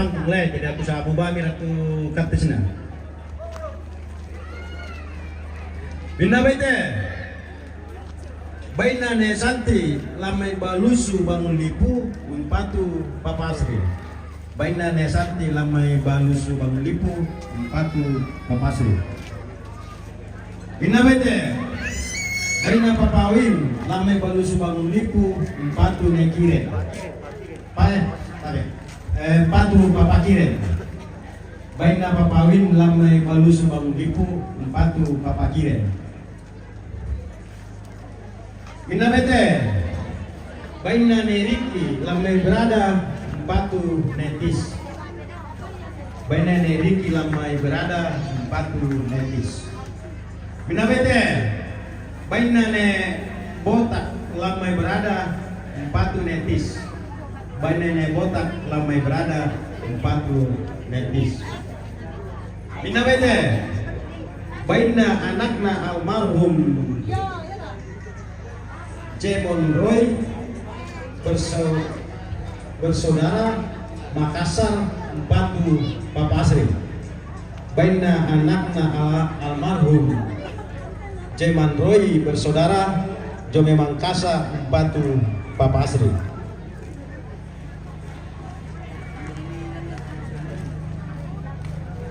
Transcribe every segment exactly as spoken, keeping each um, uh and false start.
Mulai jadi aku sabu bami ratu katisna. Bina bete. Baina ne Santi lamai balusu bangun lipu umpatu papasri. Baina ne Santi lamai balusu bangun lipu umpatu papasri. Bina bete. Baina Papawin lamai balusu bangun lipu umpatu ne kire. Pae, tabe. Eh, umpatu papakire. Baina Papawin lamai balusu bangun lipu umpatu papakire. Bina bete. Baina ne Riki lamai berada umpatu netis. Baina ne Riki lamai berada umpatu netis. Bina bete. Baina ne Botak lamai berada umpatu netis. Baina ne Botak lamai berada umpatu netis. Bina bete. Baina anakna almarhum Cemon Roy berso-, bersaudara Makassar umpatu papasri. Baina anakna al-, almarhum Cemon Roy bersaudara Jome Mangkasa umpatu papasri.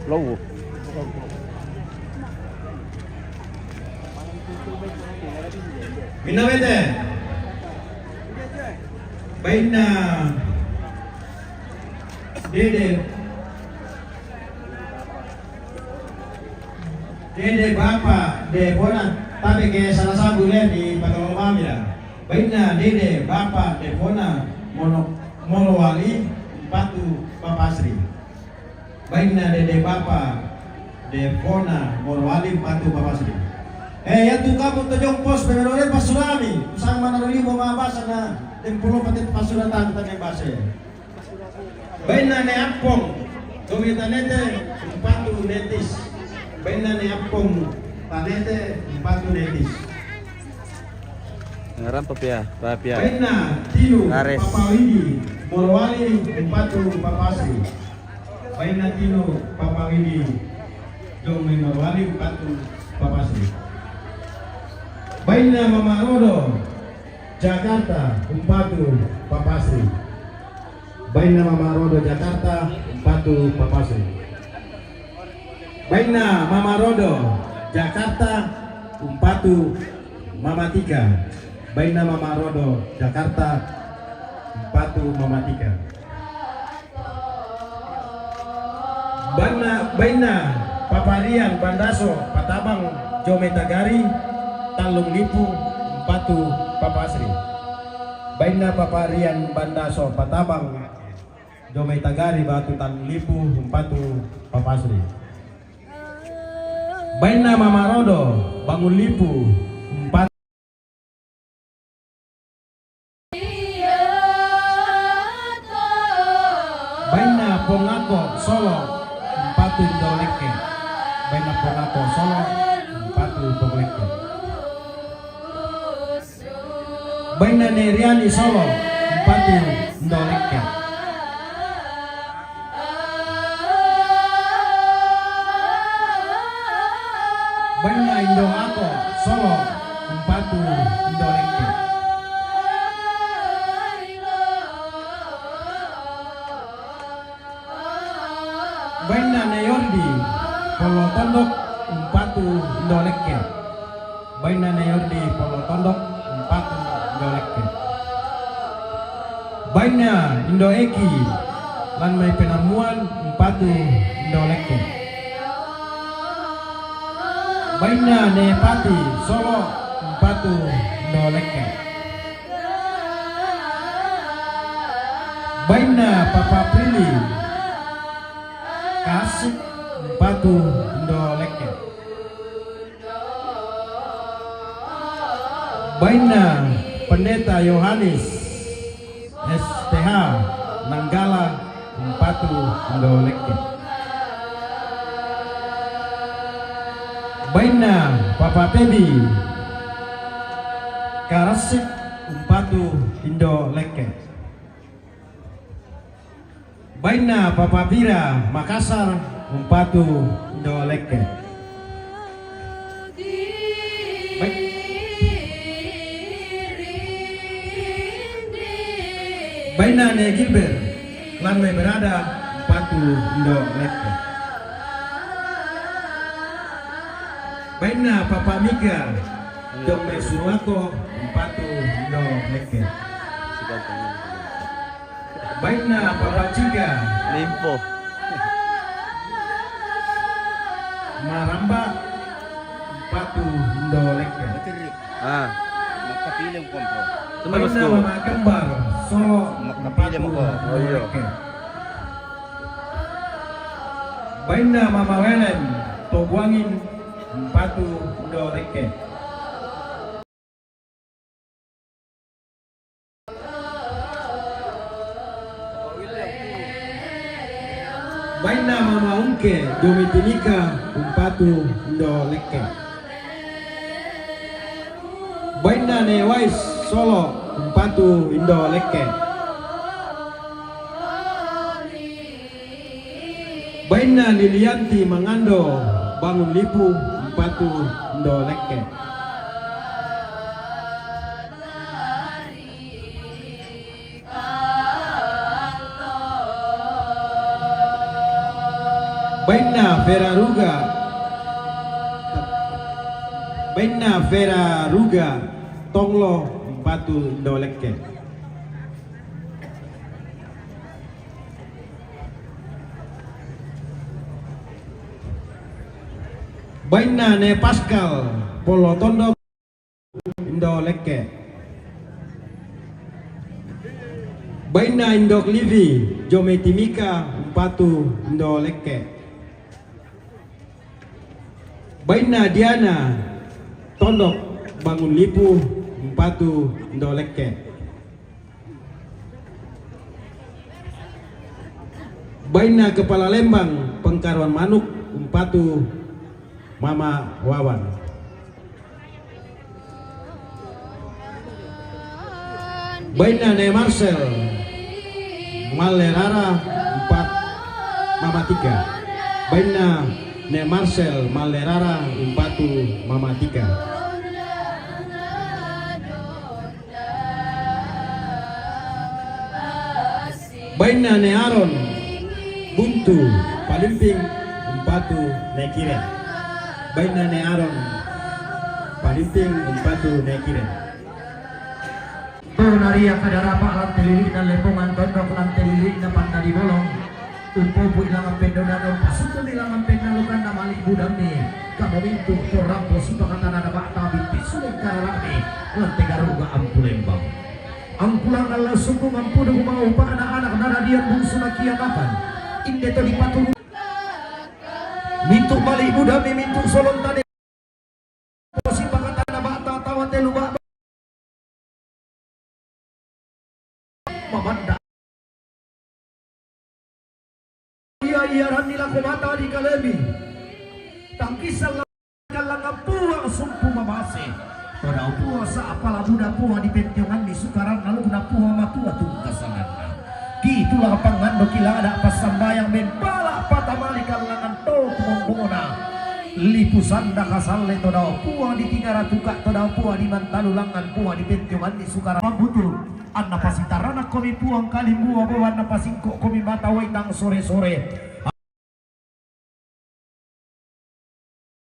Lowo. Bina bete. Baina dede. Dede bapa de fona, tabe ke salah sabu le di patolomamira. Baina dede bapa de fona mono, Morowali umpatu papasri. Baina dede bapa de fona Morowali umpatu papasri. Eh, ya tu kamu tojong pos pemelore pasurami, usang mana roliu mau mabasa na, dem pulo patet pasuratan tane base. Baina ne Appong, Jome Tanete, umpatu netis. Baina ne Appong Tanete, umpatu netis. Ngaran papia, papia. Baina Tinu, Lares. Papawidi, Morowali, umpatu papasri. Baina Tinu, Papawidi, Jome Morowali, umpatu papasri. Baina Mama Rodo, Jakarta, umpatu papasri. Baina Mama Rodo Jakarta, umpatu papasri. Baina Mama Rodo Jakarta, umpatu Mama Tika. Baina Mama Rodo Jakarta, umpatu Mama Tika. Baina, baina Paparian Bandaso Patabang Jome Tagari, tallung lipu umpatu papasri. Baina Paparian Bandaso Patabang Jome Tagari batu tallung lipu umpatu papasri. Baina Mama Rodo Bangun Lipu umpatu. Baina Pongako Solo umpatu Indo Lekke. Baina Pongako Solo umpatu Indo Lekke. Baina ne Riani Solo umpatu Indo Lekke. Baina Indo Ako Solo umpatu Indo Lekke. Baina ne Yordi Polo Tondok umpatu Indo Lekke. Baina ne Yordi Polo Tondok umpatu Indo Lekke. Baina Indo Eki Lanmai Penamuan umpatu Indo Lekke. Baina ne Pati Solo umpatu Indo Lekke. Baina Papa Prilly Kasik umpatu Indo Lekke. Baina Pendeta Yohanes S T H Nanggala umpatu Indo Lekke. Baina Papa Tebi Karasik umpatu Indo Lekke. Bainna Papa Pira Makassar umpatu Indo Lekke. Bai-, bainna Ne Gilbert Lanwe Berada umpatu Indo Lekke. Bainna Papa Mika Jong Me Suruako umpatu Indo Lekke. Bainna Papa Cika Limpo Maramba umpatu Indo Lekke. Ah. Makapile mo kompro. Bainna Mama Kembar Solo umpatu Indo Lekke. Bainna Mama Welen Tobuangin umpatu Indo Lekke. Bainna Mama Ungke Jong Me Timika umpatu Indo Lekke. Bainna Ne Wais Solo umpatu Indo Lekke. Bainna Lilianti Mangando Bangun Lipu umpatu Indo Lekke. Bainna Vera Ruga, bainna Vera Ruga Tonglo umpatu Indo Lekke. Bainna Ne Pascal Polo Tondok Indo Lekke. Bainna Indok Livi Jong Me Timika umpatu Indo Lekke. Bainna Diana Tondok Bangun Lipu umpatu Indo Lekke. Bainna Kepala Lembang Pengkaruan Manuk umpatu Mama Wawan. Bainna Ne Marcel Malerara umpat Mama Tika. Bainna Ne Marcel Malerara umpatu Mama Tika. Bainna Ne Aron Buntu Palimping umpatu Ne Kiren. Bainna Ne Aron Palimping umpatu Ne Kiren. Tona ria kada rapa lante lili'na Lepongan Tondok lante lili'na Panda di Bolong. Umpopu ilangan pendodano, pasuku ilangan pendalukan na mali budami. Kamu mintu torang posi pakatana na bata binti suling kararami. Lante garuga ampu lembang. Angkulang Allah sungkung ampudu mau pa anak-anak na radian bungsu na kianakan. Inde to dipaturu. Mintu mali budami, mintu solon tane. Posi pakatana bata tawa telu bak. Mamanda. Ia, ia rani lako mata di kalemi. Tangkisan la-, kalanga puang sumpu mamase. Pada puang sa apala buda puang di pentiongan di sukaran lalu na puang matua tungkasangan. Kitulah pangando kilada pasambayang membala patamali kalangan to kumombona. Lipu sanda kasalle to dao puang di tingara tuka to dao puang di mantalu langan puang di pentiongan di sukaran butul. Anna pasitarana komi puang kalimbua bo anna pasingko komi mata waitang sore-sore.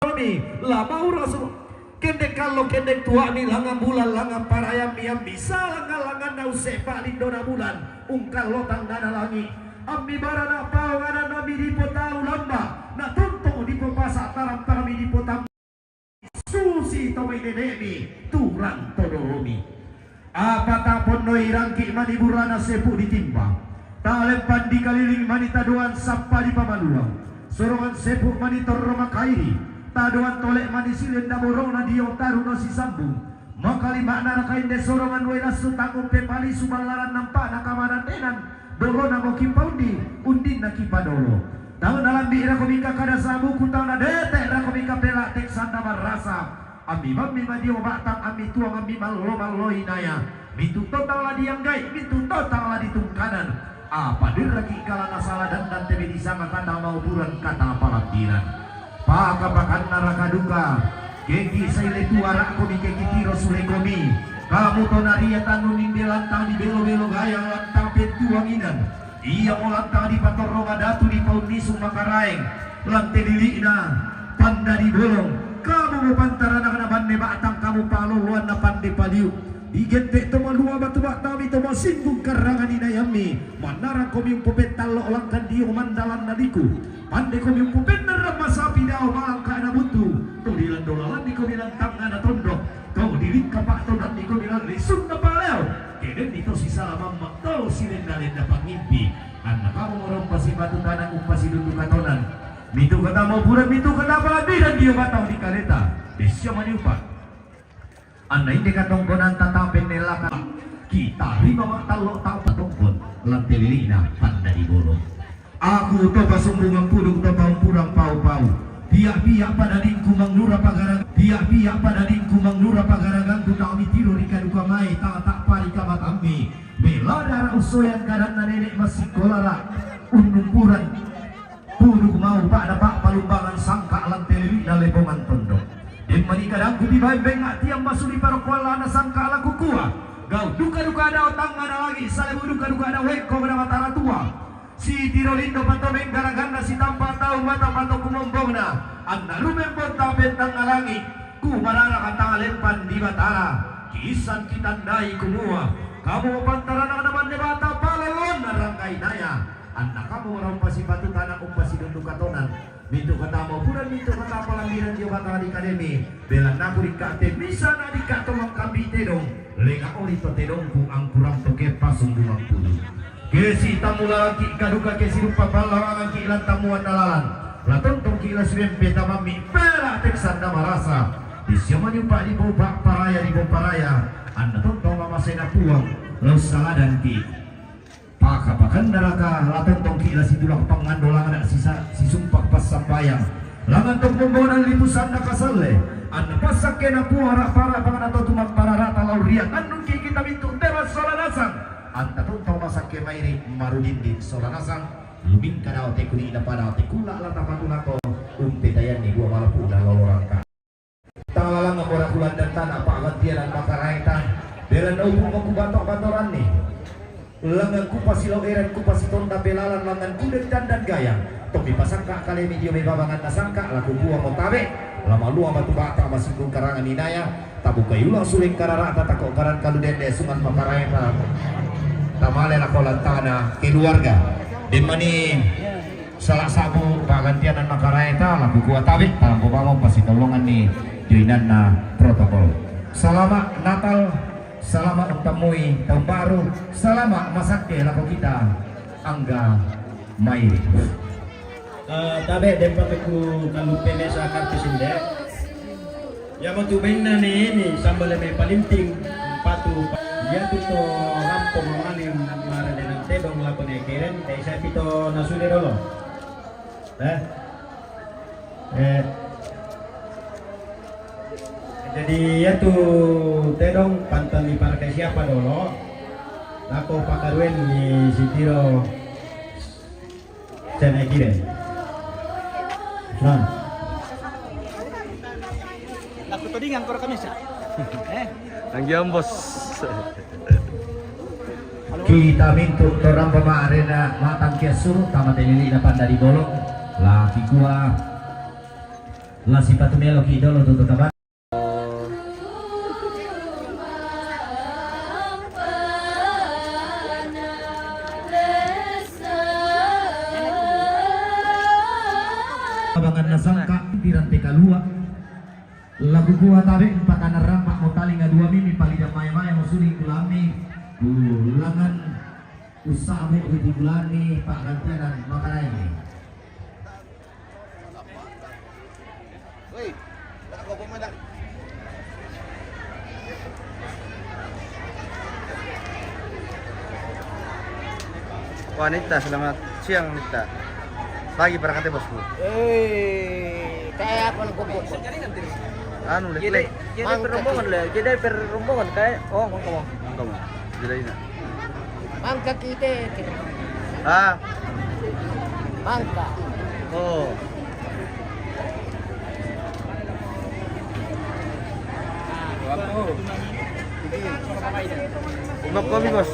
Kami la maura su-, kendek kallo kendek tuami langan bulan langan parayami ammi salangan langan na usse palindo na bulan ungkallo tangga na langi. Ammi bara na pao ngana nami dipo tau lamba na tuntung dipo pasa tarang parami dipo tam- Susi to mai nenekmi, turang to dolomi. Apa taponnoi rangki mani burana sepu ditimba. Talempan dikaliling mani tadoan sappa di pamaluang. Sorongan sepu mani torro makairi. Tadoan tolek mani silenda borona dio taruna sisambung. Makali makna raka inde sorongan wai lassu tangung pepali suballaran nampa nakamanan denan. Dolona mo kipaundi, undinna kipadolo. Tau nalambi rako mika kada sabuku, tau nadete rako mika pela tek sanda marasa. Ammi mammi madio batang, ammi tuang, ammi mallo malloi naya. Mintu totang la dianggai, mintu totang la ditungkanan. Apa dirraki kalana sala dandan tebe disanga kata mauburan kata palambiran. Pakapakanna raka duka, keki saile tuara'komi keki tiro sulekomi. Kamu to naria tanu ninde lantang di belo-belo gayang lantang pentuanginan. Ia mo lantang di patorro madatu di paunnisu makaraeng. Lante lili'na panda di bolong. Kamu mo pantaranakna banne ba'tang kamu paloloanna pande paliu. Digette to malua batu ba'tami to masinggung karrangan inayammi. Mannarang komi umpopetallo langkan dio mandalanna liku. Pande komi umpopenna ramma sapi dao malangkana butu. To dilando lalanni komi lantangana tondok. To dilingka pa'tonanni komi lan lisunna paleo. Kedenni to sisala mamma to silenna-lenna pangimpi. Anna kamu morompa sipatu tanang umpa sidundu katonan. Mitu kata mauburan, mitu kata palambiran dio batang di kareta. Dessio maniupa. Anna inde katongkonanta tapenne laka. Kita rima ma'tallo tau patongkon lante lili'na panda di bolo. Aku to pasumbungan puduk to paumpuran pau-pau. Pia-pia pada dingku manglura pagaraga, pia-pia pada dingku manglura pagaragangku tau mitiro ri kaduka mai tata pari kamatammi. Bela dara ussoyan kadanna nenek massikolara unnumpuran. Puduk mau pada pa'palumbangan sangka' lan telili'na lepongan tondok. Demmani kadangku tibaen bengnga' tiang masuli parokko allana sangka' la kukua. Gau' duka-duka ada otangnga na langi' salebu duka-duka ada wekko na matara tua. Sitiro lindo pato menggaraganna sitampa tau mata pato kumombongna. Anna rumembonta pentangnga langi'. Kumarara kata lempan di Batara. Kiissan kitandai kumua. Kamu pantaranakna banne bata palolonna ranggainaya. Anna kamu marompa sipatu tana umpa sidundu katonan. Mintu kata maupuran, mintu kata palambiran dio batara di kademi. Belannaku dikka te misana dikka to mangkambi tedong. Lenga ori to tedongku angkurang to keppa sumbu mangkulu. Kesi tamu lalaki kaduka kesi rupa pallawanganki lan tamuan nalalan. La tontongki la siwempe tamammi pela teksan na marasa. Disiamani upa di boba paraya di boparaya. Anna tontong mamasena puang. La ussaladanki. Paka-pakanna raka la tontongki la situlak pangando langana sisa sisumpak passambayang. Langan to pembonan lipusanna kasalle. Anna passakkena puara para pangana to tumappararata lauria tannungki kita mintu tera sola nasang. Anta tontong masakke mairi marudindi sola nasang. Lumingka dao tekuni ida pada tekulla la tapatulako. Umpetayanni dua malapu'na lolorangka. Talalang mora kulandan tana pa'gantianan makaraeta. Belanna upung makubato-batoranni. Langan kupasilo eran kupasitonda pelalan langan kudek dandan gayang. Topi pasangka kalemi dio mebabangan nasangka laku kua motabe. Lama lua batu bata masinggung karangan inaya. Tabukai ulang suleng kararata tako karan kalu dende sungan makaraeta. Tamale lako lantana keluarga. Demmani Sala sabu pa'gantianan makaraeta laku kua tabe talampo bango pasitolonganni joinanna protokol. Salama Natal, salama untammui taun baru, salama masakke lako kita angga mai. Eh, tabe dempa peku kaluppe mesa kartu sinde. Iyamotu bainna ni ini sambale me palinting patu. Iyatu to rampo mamali maradenan tedong lako ne keren, dai sapi to nasude dolo. Eh. Eh. Jadi iyatu tedong pantali parke siapa dolo. Lako pakaruen ni sitiro. Sen ekire. Nah. Laku todingan koro kamisa. Eh. Tanggiang bos. Kita mintu torang pama arena matang kia suru tama telili na panda di bolong. Laki kua. La sipatu melo ki dolo tutu kabar. Abangan nasangka piran te kalua. Lagu kua tabe pakana rampak mo talinga dua mimi palida maya-maya mo suling kulami. Kulangan usaha mo di kulami pakantianan makanai. Wah, Nita, selamat siang, Nita. Pagi, berangkat ya, bosku. Eh, kayak apa lu, Bos? Anu, lek, jadi, lek. Jadi Mangka. Perombongan, lek. Jadi perombongan, kayak, oh, mangka, mangka. Mangka, mangka. Jadi, ini. Mangka kita. Ah. Bangka. Oh. Mau kopi, Bos.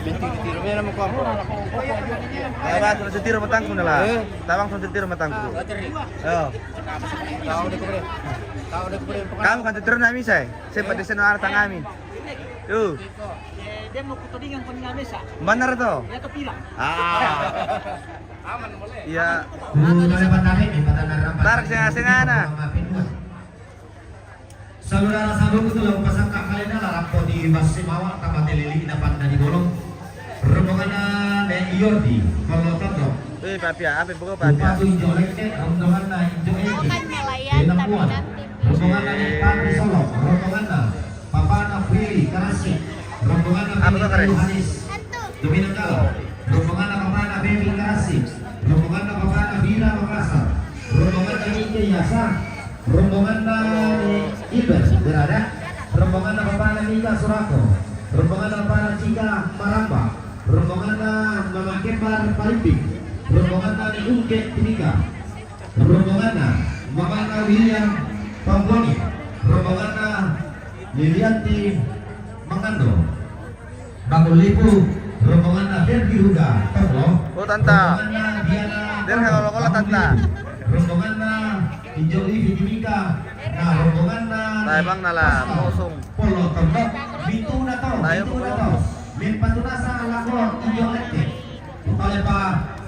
Binti tiro, mera mau kopi. Tabang, sudah setir matangku na la. Eh? Tabang, sudah setir matangku. Yo. Kamu kan setir nami, saya. Sempat di sana ada tangami. Tuh. Dia mau kutodingan kon nami sa. Benar tuh. Dia tuh pila. Ah. Iya. Tarik sengana-sengana. Saudara saudaraku, tu lagu pasangka kalena la rampo di Basse Mawa, Tamatelilinna Panda di Bolong. Rombonganna Ne Yordi, Kollo Tondok. Eh, papia, apa buku papia? Upatu Injo Lengke, rombonganna Injo Egi. Bukan nelayan, tapi nanti. Rombonganna Ne Patri Solo, rombonganna Papana Fili Karasi, rombonganna Apa tuh, Fili Kares? Yohanis. Dominanggala, rombonganna Papana Fili Karasi, rombonganna Papana Fira Makassar, rombonganna Injo Yasa, rombonganna Iber Berada, rombonganna Papana Mika Surako, rombonganna Papana Cika Maramba, rombonganna Mama Kembar Palimbing, rombonganna Ni Ungke Timika, rombonganna Mamana William Pamboni, rombonganna Lilianti Mangando. Bangun Lipu, rombonganna Ferdi Huga, Tonglo. Oh, Tanta. Rombonganna Diana Der, Tonglo, kalau, kalau, Bangun Tanta. Lipu. Rombonganna Injo Livi Timika. Nah, rombonganna Tai Bang Nala, Pascal. Kosong. Polo Tonglo. Mituna to, Tayo, mituna to. Polo. Mempatuna sa lako Injo Lengke. Upalepa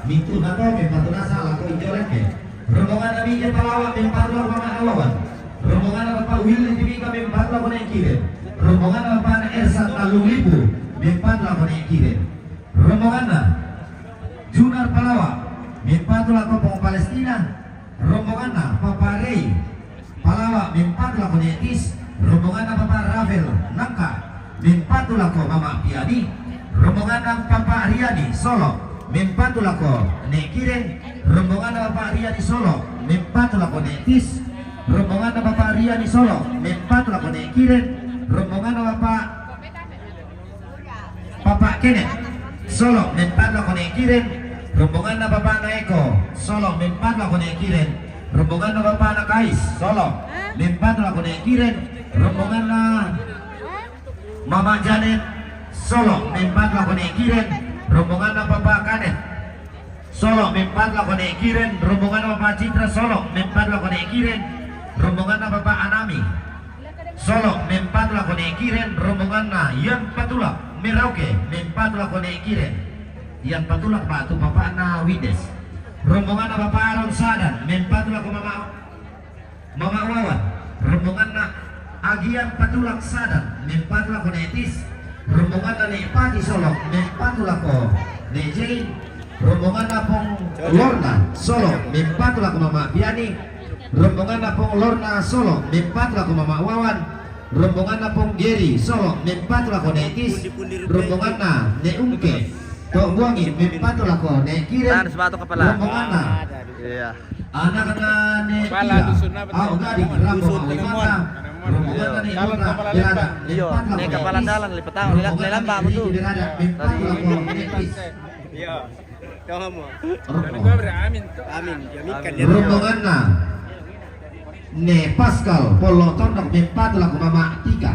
mituna to, mempatuna sa lako Injo Lengke. Rombonganna Mija Palawa, mempatu lako Mama Awawan. Rombonganna Bapak Willy Timika, mempatu lako Ne Kiren. Rombonganna Bapak Ersa Talung Lipu, mempatu lako Ne Kiren. Rombonganna Junar Palawa, mempatu lako Pong Palestina. Rombonganna Papa Rei Palawa, mempatu lako Ne Tis. Rombonganna Papa Rafael Nangka, mempatu lako Mama Piani. Rombonganna Papa Riani Solo, mempatu lako Ne Kiren. Rombonganna Papa Riani Solo, mempatu lako Ne Tis. Rombonganna Papa Riani Solo, mempatu lako Ne Kiren. Rombonganna Papa Papa Kenneth Solo, mempatu lako Ne Kiren. Rombonganna Papa Naeko Solo, mempatu lako Ne Kiren. Rombonganna Papa Nakais Solo, mempatu lako Ne Kiren. Rombonganna Mama Janet Solo, mempatu lako Ne Kiren. Rombonganna Papa Kenneth Solo, mempatu lako Ne Kiren. Rombonganna Papa Citra Solo, mempatu lako Ne Kiren. Rombonganna Papa Anami Solo, mempatu lako Ne Kiren. Rombonganna Ian Patulak Merauke, mempatu lako Ne Kiren. Ian Patulak, Pak, tu papana Wides. Rombonganna Papa Aaron Sadan, mempatu lako Mama Mama Wawan, rombonganna Agian Patulak Sadan, mempatu lako Ne Tis. Rombonganna Ne Pati Solo, mempatu lako Ne Jei. Rombonganna Pong Lorna Solo, mempatu lako Mama Piani. Rombonganna Pong Lorna Solo, mempatu lako Mama Wawan. Rombonganna Pong Geri Solo, mempatu lako Ne Tis. Rombonganna Ne Ungke To Buangi, mempatu lako Ne Kiren. Tahan sepatu kepala. Rombonganna. Iya. Anakna Ne Kepala Ira. Dusun apa tuh? Au Gading, Rambo Dusun Mawi Tenemon. Mata. Rombonganna Ne Calon Kota kepala Belanda. Lembang. Iya, mempatu ne lako kepala Ne Tis. Dalang, lipatang, Rombonganna lilambang Ne tu. Riki Berada, mempatu lako Ne Tis. Iya. Kamu. Rombonganna. Amin. Amin. Ya, Mika, dia. Rombonganna Ne Pascal, Polo Tondok, mempatu lako Mama Tika.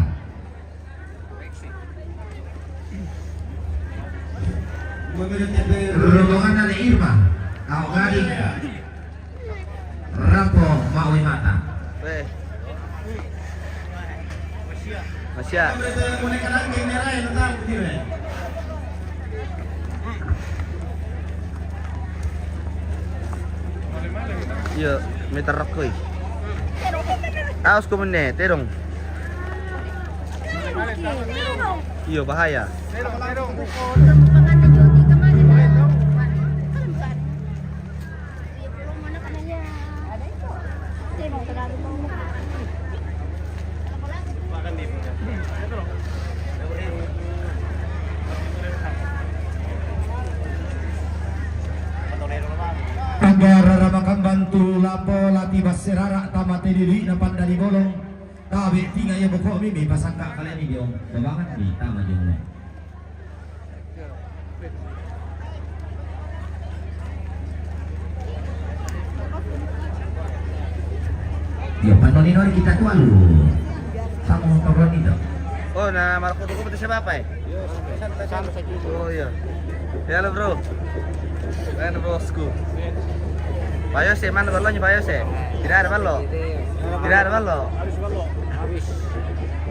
Rombonganna Ne Irma, Au Gading, Rampo Mawi Mata. Eh. Masya. Iya, meter rokoi. Awas ko mene, terong. Iya, bahaya. Tangga raramakang bantu lapo lati basserara tamate diri na pandari bolong. Tabe tinga iya boko mi, mi pasangka kalian ni diong. Babangan mi tama jong. Yo, panoni-noni kita tualu. Samo toroni do. Oh, na marokko tu ko siapa apa, eh? Oh, iya. Ya, halo, bro. Mana bosku? Pak Yose, mana balonnya Pak Yose? Tidak ada balon. Tidak ada balon.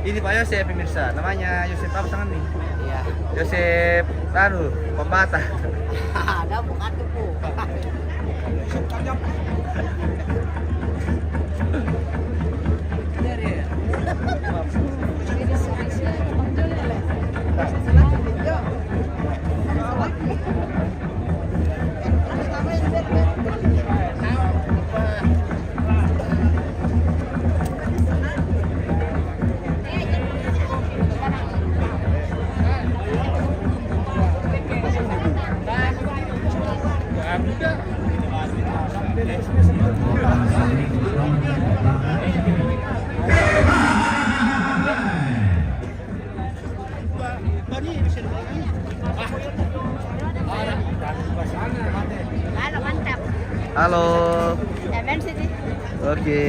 Ini Pak Yose, pemirsa. Namanya Yosep apa sangat nih? Iya. Yosep, anu, Pembata. Ada bukan tuh, Bu. Halo, mantap. Halo. Oke.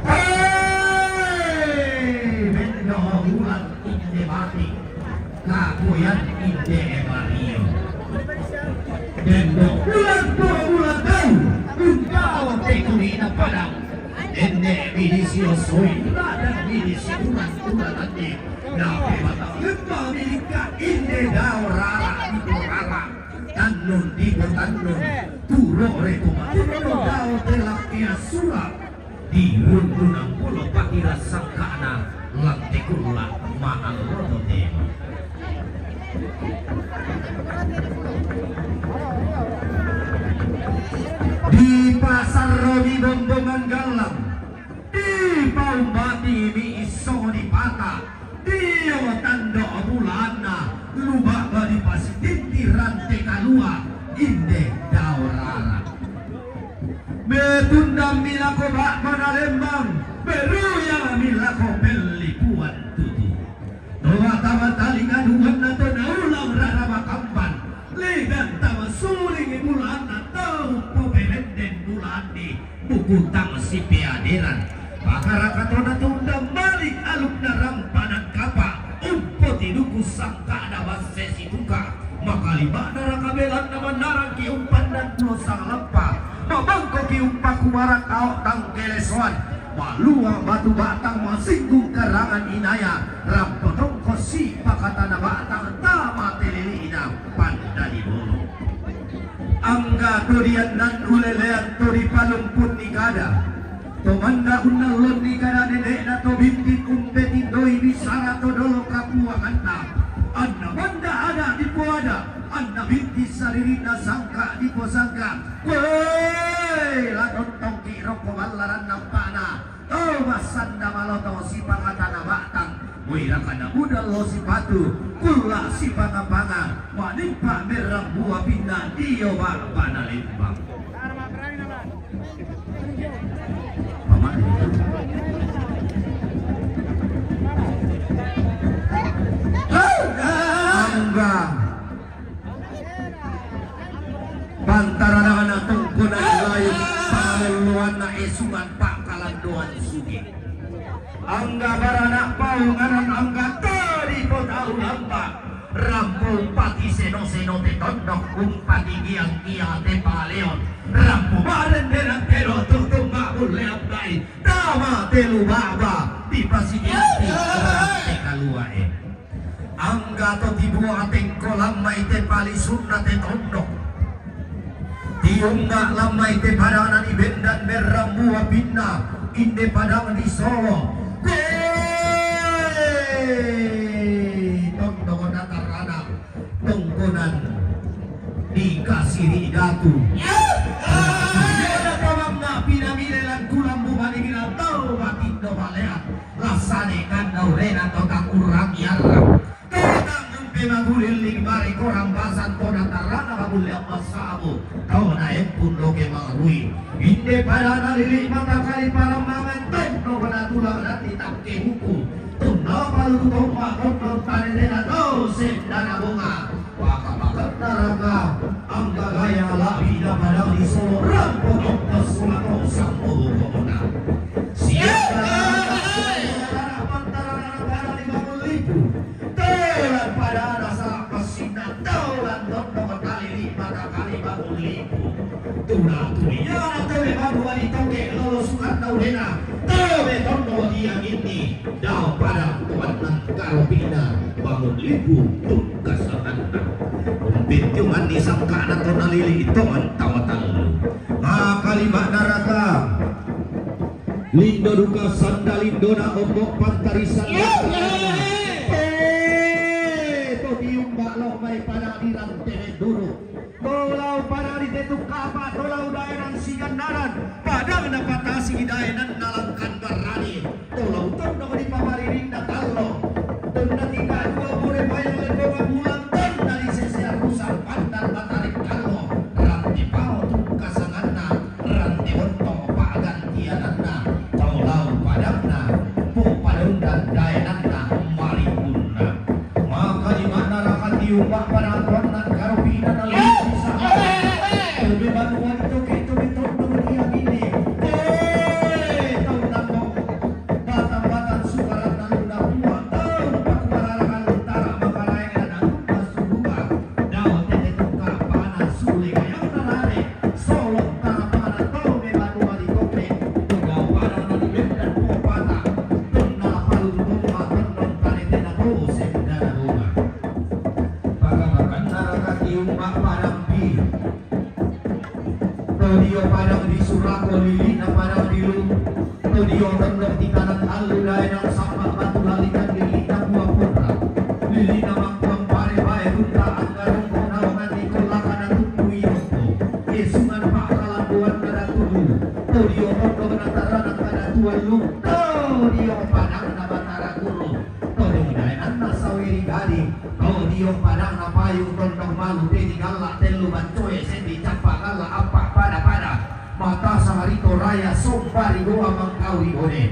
Hei, bendo bulan inde mati. Kakuyan inde Mario. Bendo bulan dua bulan tahu. Undao tekuni na padang. Ende bidisi osoi, ladang bidisi uran-uran ande. Nape batang lemba milika inde dao rara di porara. Tannun di potannun. Puro repo matunno dao telak ea sura. Di rundunan pulo pakira sangkana lante kulla ma'alloto tema. Di pasar di Bombongan Gallang, di paumbati mi iso di pata, dio tando bulanna, lubaba di pasitinti rante kalua, inde dao rara. Betundang milako bak mana lembang, beruya milako pellipuan tutu. Toa tama talinga duanna to naulang rara makamban, ledan tama suling bulanna tau poperenden bulanni, buku tama sipeaderan. Pakarakatona tunda malik alukna rampanan kapa, umpo tiduku sangkana basse situka. Makalima'na raka belanna mannarangki umpandan pulo sangalampa, mabangkoki umpaku marak ao tangkelesoan, malua batu batang masinggung karangan inaya, rampo tongko sipakatana batang tama telili'na pandadi bolong. Angga to diannan ulelean to dipalumpun ni kada. Tomanda unnallonni kada nene'na to bintin umpetindoi bisara to dolo kapuanganna. Anna manda ada dipoada, anna bintin sariri'na sangka diposangka. Woi, la tontongki rokko ballaran nampa'na. To massanda maloto sipakatana batang. Woi, rakana budallo sipatu, kulla sipanga-panga, manimpa merrang bua pinna dio ba'bana lembang. Angga. Pantaranana tongkona lain, pangaloloanna esungan pakalandoan sugi. Angga baranak paunganan angga tadi potau lampa. Rampo umpati seno-seno te tondok, umpati giang-giang te paleon. Rampo baren denang telo tutung mabullean bai. Tama telu baba di pasigiti rante kaluae. Angga to tibua tengko lammai te palisunna te tondok. Tiunga lammai te padang nani bendan merrambua pinna inde padang di Solo. Kue tondok na tarana tongkonan di kasiri datu. Ada tamamna pinamile lan kulambu mani bila tau matindo malean. Lasane kanda urena to takurang yarra. Totang umpe magulilling bare korang basan tona tarana Lepas sabu, tau na empun loke mangarui. Inde pada na lili mata kali para mangan, tau no bana tulang nanti takke buku. Tunda palu tu tomba tondon tane tena tau sendana bonga. Paka-paka naraka, angga gaya labi na pada di solo rampo tongkos sumato sampo bukona. Siap, anak pantaran anak pada di bangun lipu. Telan pada anak salah pesinna, telan tondok kali di mata kali bangun lipu. Tuna tulia na tebe baru wali toke lolo surat tau dena. Tebe tondok dia ini. Dau pada tuan nan karobina bangun lipu tun kasanganna. Umpit tiungan ni sangkana tona lili itoan tawa talu. Maka lima naraka. Lindo duka sanda lindona ombok pantarisan. Iya, iya. Eh, to tiumba lo mai pada dirang tebe duru. Tolau pada di tetu kapa, tolau daenan sigandaran. Padang na patasi daenan nalangkan barani. Tolau tondok di pamaririnda tallo. Tonna tinggal dua pure bayang leponga bulan tonna di sese arusang pandan matarik tallo. Ranti pao tungkasanganna, ranti bonto pagantiananna. Tolau padangna, po padondan daenanna maripunna. Maka di mana raka tiumba pada atuanna karobina na lebih bisa. Lebih bantu wali toke toke tondok dia ini. Eh, tau nambok. Batang-batang sukaran nalunda buah tau pakuararakan utara makaraeng nalunda suruga. Dau tete tukar panas sule gayang narare. Solo tara pada tau me banua di toke. Tugau pada na di bendan po pata. Tonna palu toma tondon tane tena to sendana roma. Pagabakan naraka tiumba padang pi. Todio padang di surako lilina padang di lu. Todio tondok di kanan alu daenang sama batu lalikan lilina buah pura. Lilina mangkuang pare bae runta anggarongko naongan di kolakana tumpu irongko. Kesungan pak kalanduan nada tudu. Todio tondok nataranak pada tuan lu. Todio padang na batara guru. Todong daenanna saweri gading, todio padangna payung tondok malu tedi galla tellu bancoe sendi cappa galla appa pada-pada. Mata saharito raya sombari doa mangkau ri bone.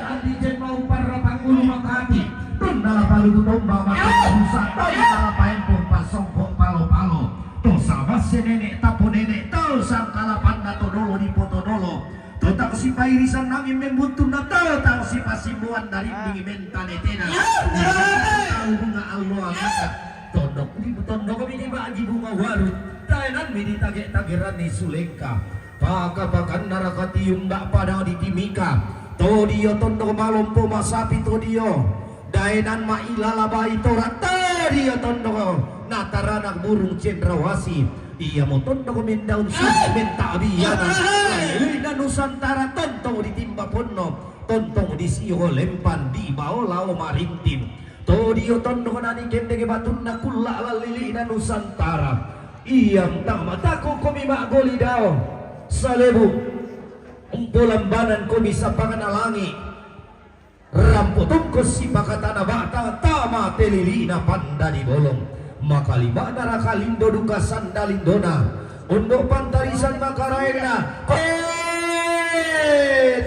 Andi jemmau parra panggulu makati. Tonna la palutu tomba mata busa, tonna la paempong pasongko palo-palo. To sabasse nene tapo nene, to sangkalapanna to dolo di poto dolo. To tang sipairisan angin membuntunna, to tang sipasimboan darinding mentane tena. Tau bunga alloa mata. Tondok di tondok mi dibagi bunga waru. Taenan mi ditage-tageranni sulengka. Paka-pakanna raka tiumba pada di timika. Todio tondok malompo masapi todio. Daenan mailala bai tora todio tondok. Nataranak burung cendrawasi. Iamo tondok mendaun suci menta abiana. Lilina Nusantara tontong ditimba ponno. Tontong di sio lempan di bao lao marintin. Todio tondok nani kendege batunna kulla lilina Nusantara. Iam tang mataku komi magoli dao. Salebu. Umpolambanan komi sapangana langi. Rampo tungkus sipakatana bata tama telilina panda di bolong. Makalimana raka lindo duka sanda lindona. Unduk pantarisan makaraenna. Koe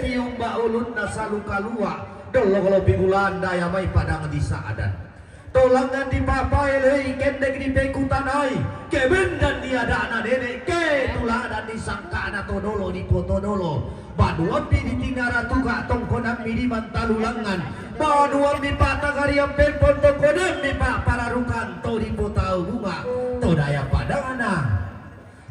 tiumba ulunna saluka lua. Dollo kalo pigulanda ya mai padang di sa'adan. Tolangan dipapaelei kendek dipekutanai, kebendan diadana dede, ketuladan disangkana todolo di potodolo. Banuammi di tinara tuka tongkonammi di mantalulangan. Banuammi patagarian pempon tongkonammi papararukan to di potau bunga. Todaya padana.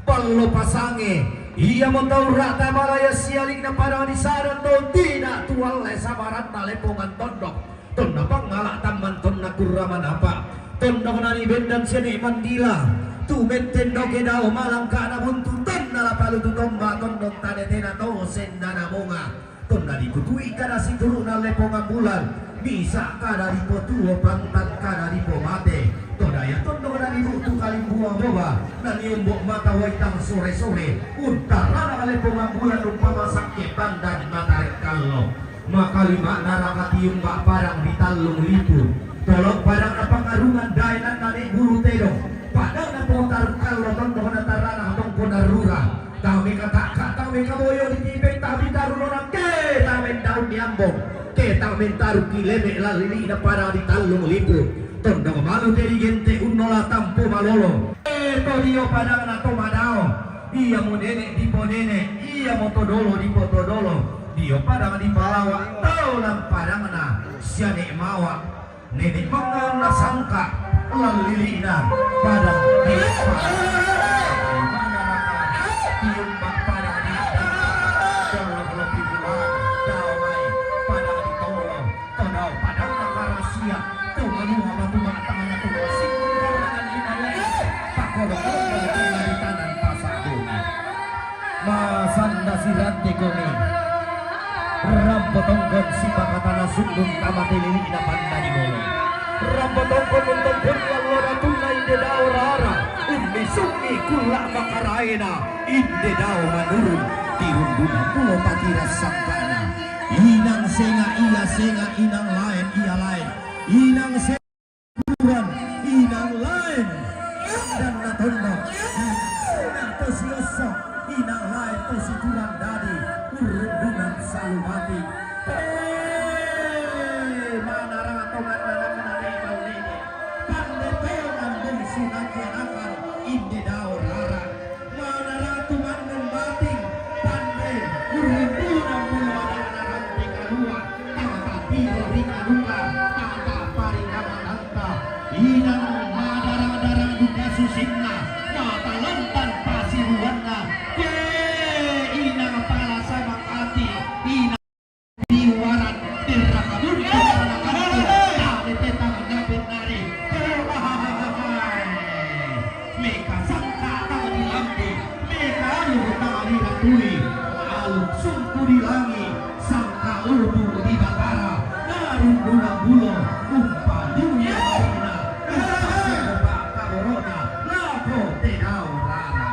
Ballo pasange, iamo tau rata malaya sialikna padang di sada to tidak tualle sabaranna lepongan tondok. Tonna pangala tamman tonna kurra manapa. Tondok nani bendan sene mandila. Tu metten doke dao malangka na buntu tonna lapalu tu tomba tondok tane tena to sendana monga. Tonna dikutui kada situru'na lepongan bulan, misa kada dipotuo pantan kada dipomate. Todaya tondok na dibu'tu kalimbuang boba, na niombok mata waitang sore-sore, untarana lepongan bulan umpama sakke pandan matarekkallo. Makalimana raka tiumba padang di tallung lipu. Tolok padang na pangarungan daenanna ne bulu tedong. Padang Taru kallo tondo na tarana tongko narura. Tau meka taka, tau meka boyo di tipek, tau mentaru nona ke, tau mentaru niambong ke, tau mentaru kileme lalili na pada di tallung lipu. Tondo malu teri gente unnola tampo malolo. E to dio padang na to madao. Iya mo nene di po nene, iya mo todolo di po todolo. Dio padang di palawa, tau lang padang na siane mawa. Nene mangan na sangka, lalilina pada di mana raka, tiumba pada di dalam lebih bulan, damai pada di tolo, todau pada karasia, tu manua batu batangnya tu singgung karangan inane, pakolo kolo di tanah pasar bumi. Masanda sirante komi. Rampo tongkon sipakatana sundung kamate lili na panda di bolo. Rampo tongkon untong pun yang loda tunna inde dao rara. Ummi summi kulla makaraena inde dao manurun. Tirunduna pulo patira sangkana. Inang senga ia senga inang laen ia laen. Inang senga Turan inang laen dan natondo. Inang tosi osso inang laen tosi turan dadi urrundungan salu mati. Mana ratongan anak nane mau nene. Pande peongan bungsu nakianakan inde dao rara. Mana ratu mannung bating, pande, urrundungan mulu ada-ada ranting kalua, tata piro ri kaluka, tata pari kamananta, inang madarang-darang duka susinna, mata lontang pasiruanna, ke inang pala sama kati, inang Di waran derraka buntu anak kampung, tale tetang na bennari. Meka sangka tang di lampu, meka alu tang di ratui, alu sumpu di langi, sangka upu di batara, narung bulan bulo, umpa dunia marina, umpa sekopa kaborona, lako tedau rara.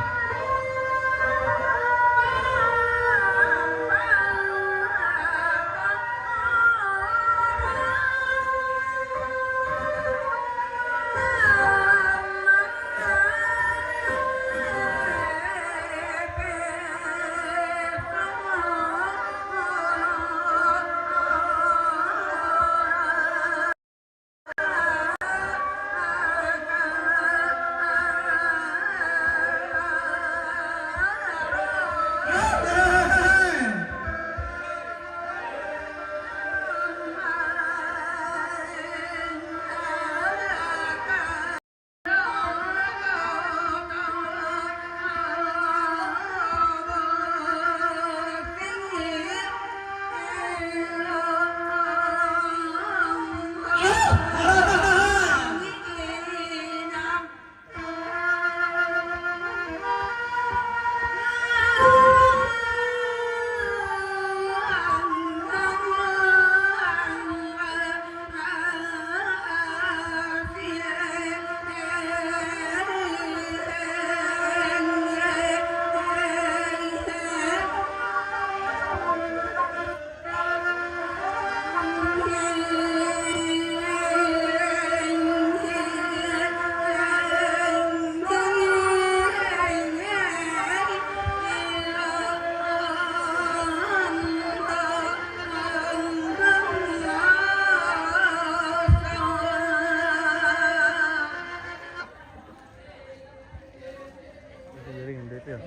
Jaringan D P ya?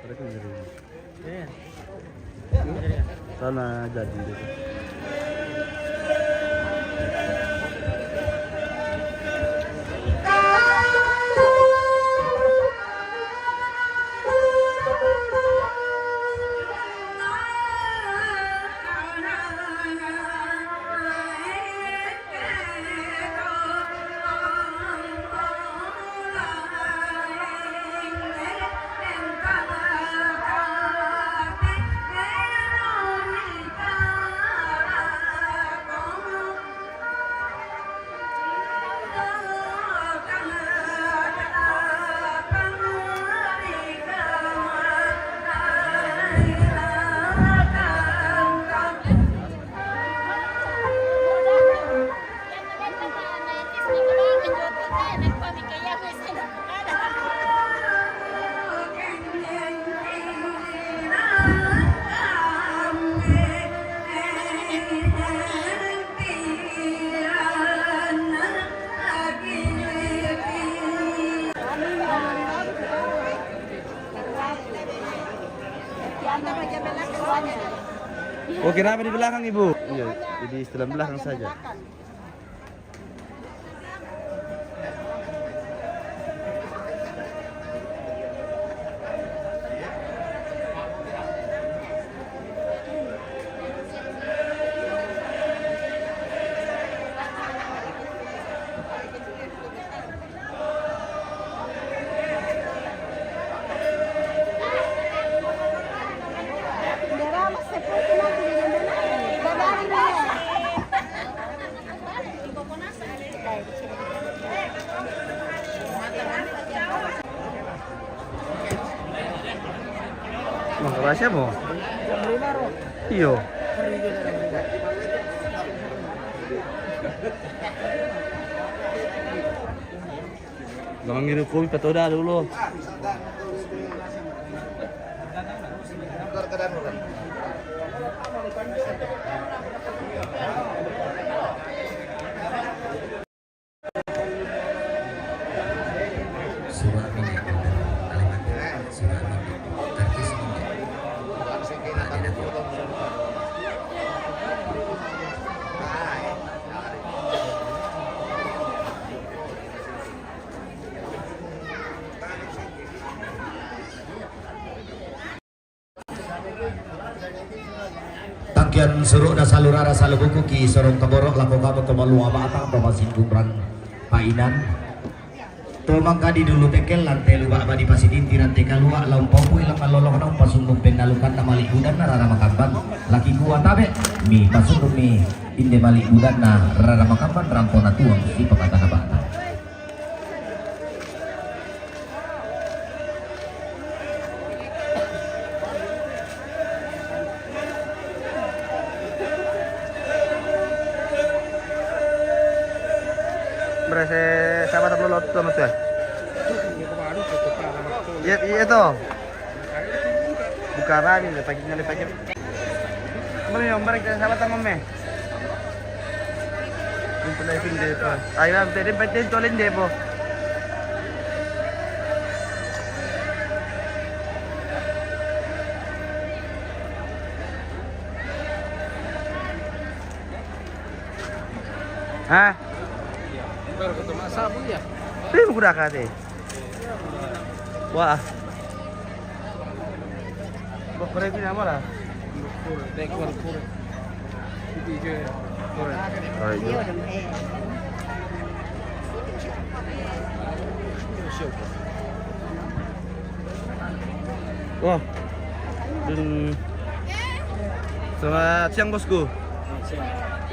Ada kan jaringan? Iya. Sana jadi D P. Oh, kenapa di belakang, Ibu? Iya, jadi istilah belakang saja. Mangkabasa mo? Iyo. Gawa ngiru kopi patoda dulu. Surat minyak Kalimantan, surat minyak, karcis minyak. Pak, dia dah buat. Tangkian suruk da salu rara salu buku ki sorong kaborok lako kabo ko malua batang to masinggung ran painan. To mangkadi dulu tekel lante lubak badi pasidin tiran teka luak laung paupu ilang malolong nang pasungguh pendalukan na malik budan na rara makamban. Laki gua tabe mi pasungguh mi inde malik budan na rara makamban rampo na tuang si pakatana batang. Berese sahabat upload lo, Mas, ya? Iya, iya, toh. Buka rani, dia pakai, dia pakai. Mami, Om, barang kita sahabat sama, Mami. Yung pala yung depo. Ay, ma'am, pwede ba din tolin depo? Ha? Pero kung tumasa mo yan. Pwede mo kuda ka, ate. Wah. Bok, berapa ini, Amor, ah? Dai, corre, corre. Tutti i giorni, corre. Corre. Wah. Dun. Selamat siang, Bosku.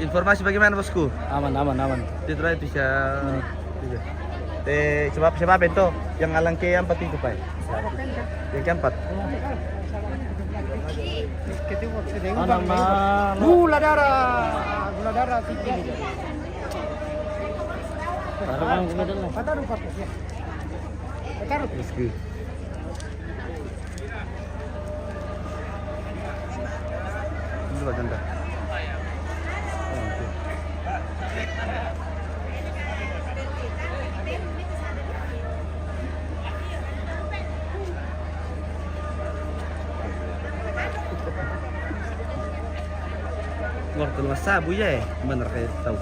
Informasi bagaimana, Bosku? Aman, aman, aman. Itu terakhir bisa. Iya. Eh, sebab, sebab itu yang alang ke empat itu, Pak. Yang keempat. Anak mama. Gula darah, gula darah tinggi. Taruh, Bang, gula darah. Taruh, Pak, ya. Taruh. Rizky. Ini loh, janda. Oh, oke. Waktu masa bu ya, bener kayak tahu.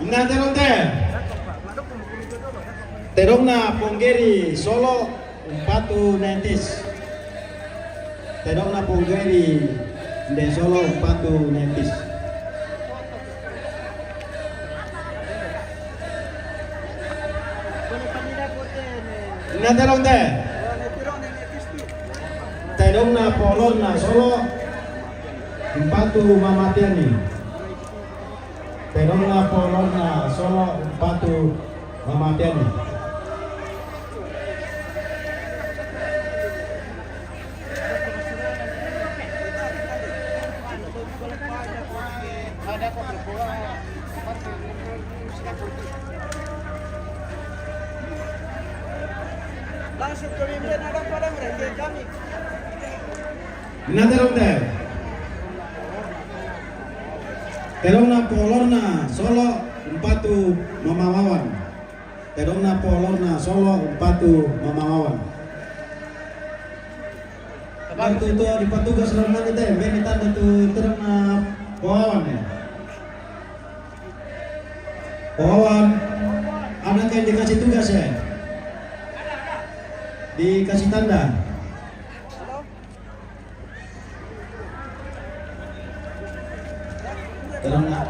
Inna teronte. Tedong na ponggeri solo umpatu nentis. Tedong na ponggeri nde solo umpatu nentis. Ina tedong te. Tedong na polon na solo. Empatu mamatiani. Tedong na polon na solo. Empatu mamatiani. Langsung ke Wimben, ada pada mereka kami. Ina tedong te. Tedongna Polorna Solo umpatu Mama Wawan. Tedongna Polorna Solo umpatu Mama Wawan. Waktu itu di petugas rumah itu, beri tanda tu tedongna Wawan ya. Wawan, anak yang dikasih tugas ya. Dikasih tanda. Tolong, Nak.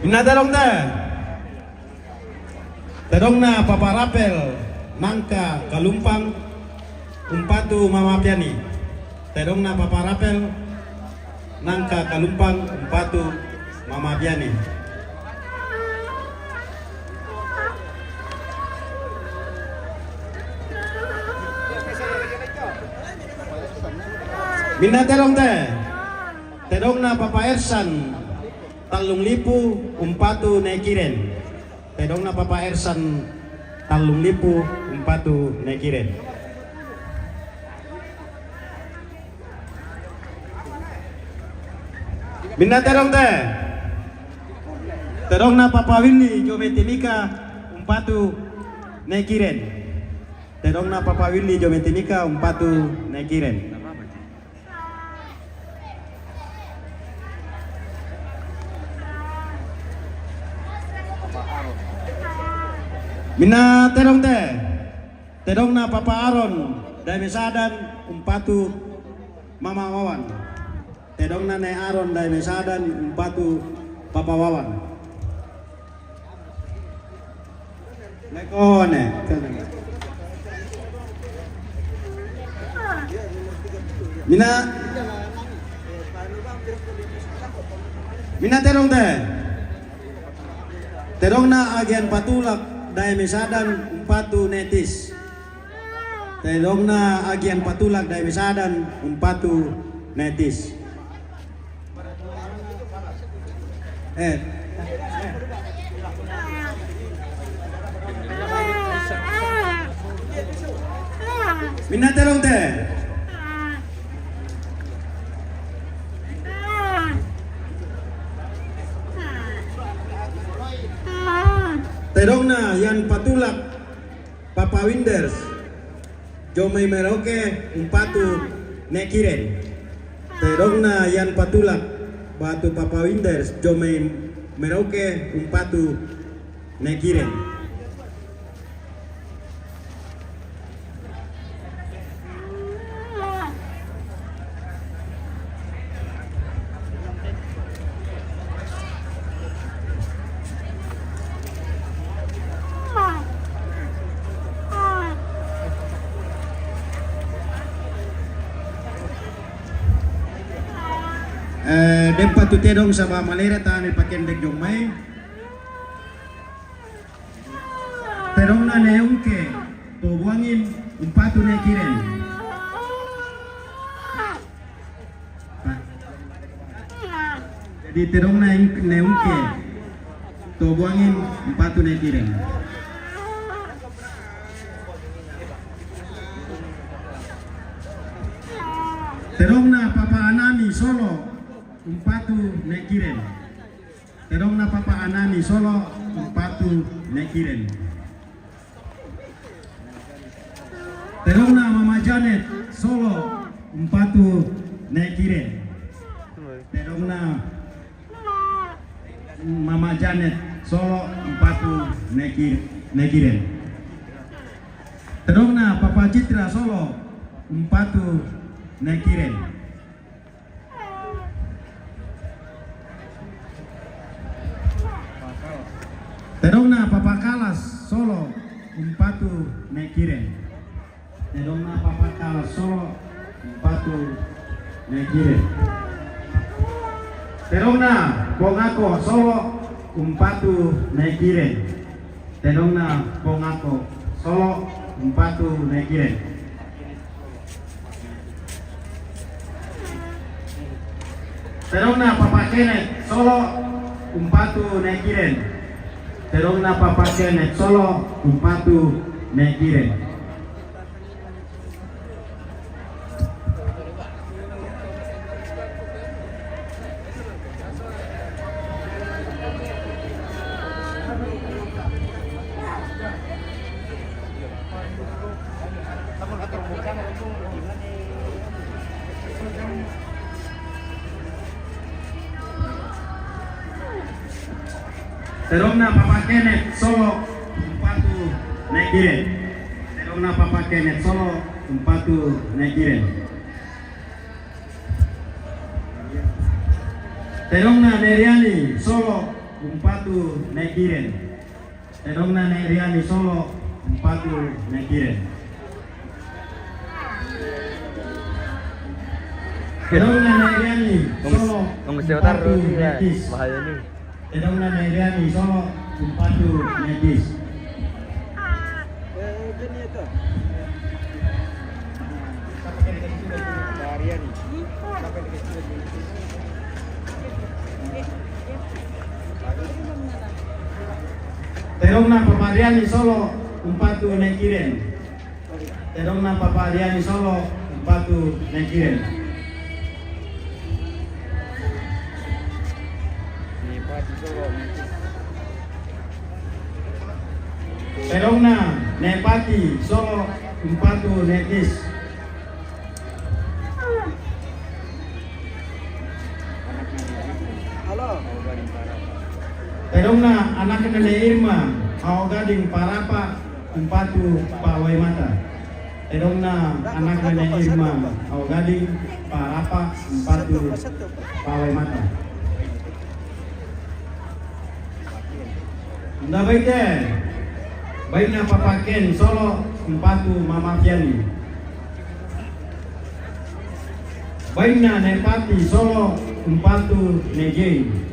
Minna tedong te. Tedongna Papa Rapel nangka Kalumpang umpatu Mama Piani. Tedongna Papa Rapel nangka Kalumpang umpatu Mama Piani. Minna tedong te. Tedongna Papa Ersan tellung lipu umpatu Nekiren. Tedongna Papa Ersan tellung lipu umpatu Nekiren. Minna tedong te. Tedongna Papa Willy Jome Timika umpatu Nekiren. Tedongna Papa Willy Jome Timika umpatu Nekiren. Minna tedong te. Tedongna Papa Aron Dae Mesadan umpatu Mama Wawan. Tedongna Ne Aron Dae Mesadan umpatu Papa Wawan. Lekone. Minna. Minna tedong te. Tedongna Agian Patulak Dae Mesadan umpatu Netis. Tedongna Agian Patulak Dae Mesadan umpatu Netis. Eh. Minna tedong te. Tedongna Yan Patulak Papa Winders Jomai Merauke umpatu Nekiren. Tedongna Yan Patulak batu Papa Winders Jomai Merauke umpatu Nekiren. Eh, dempa tu tedong saba malera tane pakendek jong mai. Tedongna Ne Ungke, to Buangin, umpatu Nekiren. Jadi tedongna Ne Ungke, to Buangin, umpatu Nekiren. Tedongna Papa Anami Solo, umpatu Nekiren. Tedongna Papa Anami Solo, umpatu Nekiren. Tedongna Mama Janet Solo, umpatu Nekiren. Tedongna Mama Janet Solo, umpatu Neki-, Nekiren. Tedongna Papa Citra Solo, umpatu Nekiren. Tedongna Papa Kalas Solo, umpatu Nekiren. Tedongna Papa Kalas Solo, umpatu Nekiren. Tedongna Pongako solo umpatu Nekiren. Tedongna Pongako solo umpatu Nekiren. Tedongna Papa Kenet solo umpatu Nekiren. Tedongna Papa Kenet solo umpatu Nekiren. Tedongna Papa Kenet solo umpatu Nekiren. Tedongna Papa Kenet solo umpatu Nekiren. Tedongna Neriani solo umpatu Nekiren. Tedongna Neriani solo umpatu Nekiren. Tedongna Neriani solo umpatu Nekis. Tedongna Neriani solo umpatu Nekis. Tedongna Papa Riani solo umpatu Nekiren. Tedongna Papa Riani solo umpatu Nekiren. Tedongna Nepati solo umpatu Nekis. Tedongna anakna Ne Irma, Ao Gading Parapa, umpatu Pawai Mata. Tedongna anakna Ne Irma, Ao Gading Parapa, umpatu Pawai Mata. Nda baite, bainna Papa Ken solo umpatu Mama Fiani. Bainna Nepati solo umpatu Nejei.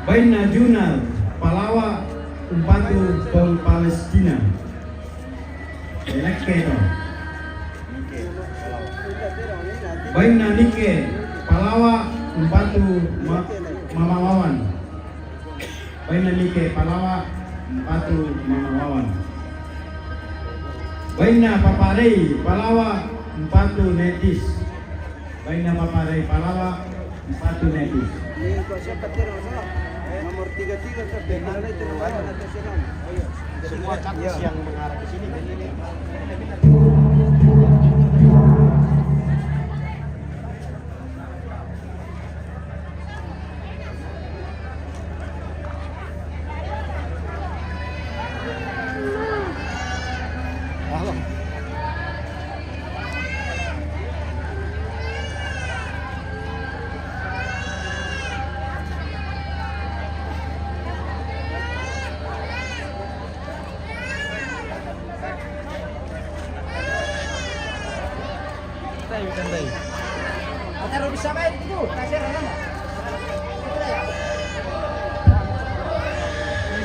Bainna Juna Palawa umpatu Pong Palestina. Elekke to. Bainna Nike Palawa umpatu Ma-, Mama Wawan. Bainna Nike Palawa umpatu Mama Wawan. Bainna Paparei Palawa umpatu Netis. Bainna Paparei Palawa umpatu Netis. Ini kok siapa terus? Nomor tiga tiga ke, itu nomor atas. Semua kaki yang mengarah ke sini.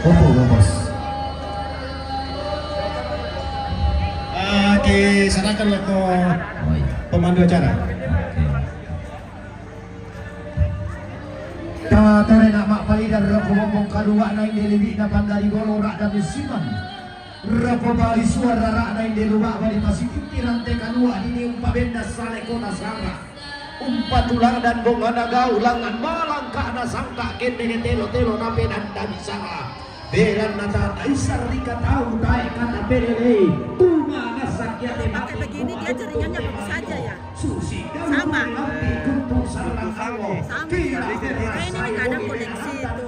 Opo, Bos? Ah, diserahkan lagi ke pemandu acara. Oke. Tatarena ma'palidang roko bombong kaduana inde libi'na pandari golo ra'da misiman. Roko bali suara ra'da inde luba'ba dipasitinti rante kadua dini umpabenna sale kota sara. Umpatulang dan bongana gau langngan malangka'na sangka' kendege telo-telo napenanda bisara. Beranna tataisar ri katau tae kata pelelei. Tuma nasakkia te mati. Pakai begini dia jaringannya bagus saja ya. Sama. Sama. Ini kadang koneksi itu.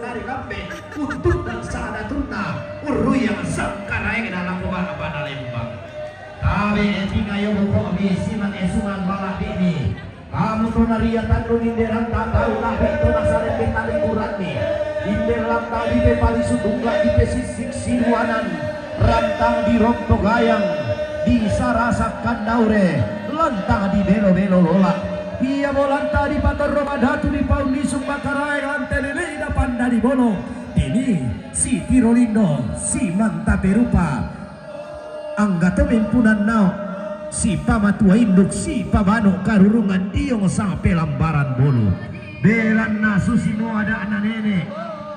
Untuk bangsa ada tuna, uruyang sangkaraeng dalam bana lembang. Tabe etingayo boko bisi man esuman bala bini. Kamu to naria tandu ninderan tatau nabi to nasare petali kurani. Inderan tabi pe palisu tungga di pesisik siluanan. Rantang di ronto gayang, di sarasak kandaure, lantang di belo-belo lola. Ia bolanta dipatorro madatu dipaunnisung makaraeng ante lili'na pandadi bolong. Dini, si Tirolindo, si Manta Perupa. Angga to mempunan nao, si pamatua induk, si pabano karurungan diong sape lambaran bolu. Belanna susi mo ada'na nene,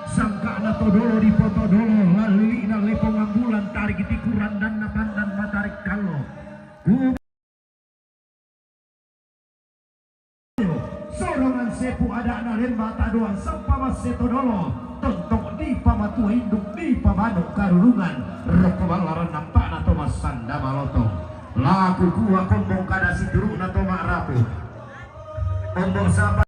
sangka'na to dolo dipoto dolo, lali'na lepong ambulan tarik tiku randanna pandan matarik kallo. Ku Sorongan sepu ada'na lemba tadoan sappa masse to dolo, tontok dipamatua induk dipabano karurungan, rokko ballaran nampa'na to massanda malotong. Laku kua kombong kada situru'na to ma'rapu. Ombong sapa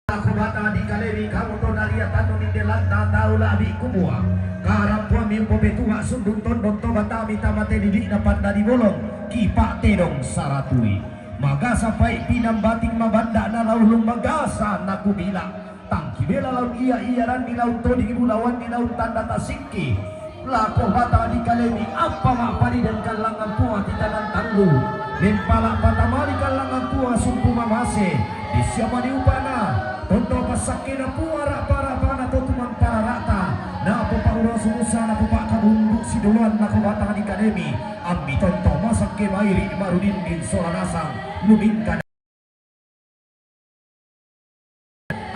Lako bata dikalemi kamu to naria tanu ninde lanta tau labi kumua. Karampuami umpopetua sundun tondon to batami tamate didi'na pandadi bolong, kipa tedong saratui. Magasa pai pinambating mabanda na laulung magasa nakubila. Tangki bela laun ia ia randi laun toding bulawan di laun tanda tasingki. Lako bata dikalemi, apa ma'padi dan kallangan pua titanan tanggu. Mempala patamali kallangan pua sumpu mamase. Disiamani upana. Tonto passakkena pua rapa-rapana to tumang pararata. Napopa uro sumusa napopa kabundu sidoloan lako bata dikalemi. Ammi tonto masakke mairi marudindin sola nasang. Lumingka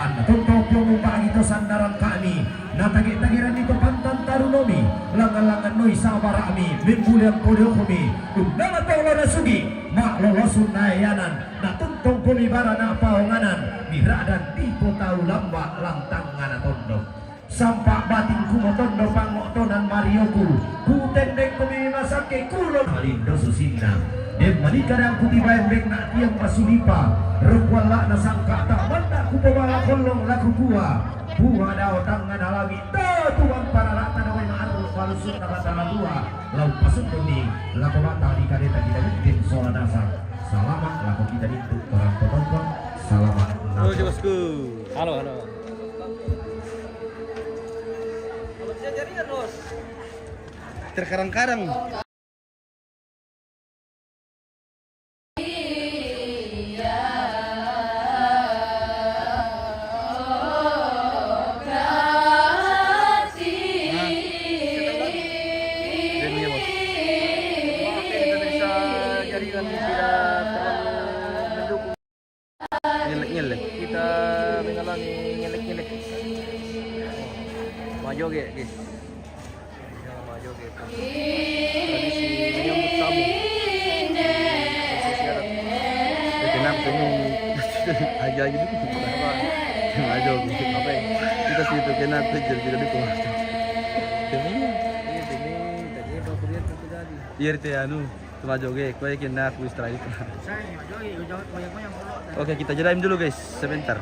Anna tonto pio mubagi to sandaran kami, natage-tageranni to pantan tarunomi, langan-langan noi sabara'mi, membulian kodeokomi, undana tolo nasugi, ma'lolosu naeanan, natuntong komi bara na paonganan, miradan di kota ulamba lantangana tondok. Sampa batingku motondo pango'tonan marioku, kutendekkomi masakke kulo malindo susinna. Den manikadang kutibaen bekna tiang pasulipa, rokkualla'na sangka ta manna kupobala kollong laku kua, bua dao tangngana langi, to tuang paralata dawai ma'arru balusunna batara tua, lau pasundunni, lako mata di kadeta kita bintin sola nasang. Salama lako kita bintu orang potongkon, salama. Halo, bosku. Halo, halo. Terkadang-kadang. Ngelek-ngelek. Kita mengalami ngelek-ngelek. Majoge, guys. Majoge. Tradisi menyambut tamu. Tradisi adat. Ya, kenapa ini? Aja gitu. Apa? Majoge. Apa ya? Kita situ kenapa jadi kita dukung. Demi? Iya, demi. Tadi apa kuliah terjadi? Iya, itu ya, anu. Cuma joge, kue kena aku istirahat. Oke, kita jeda dulu, guys, sebentar.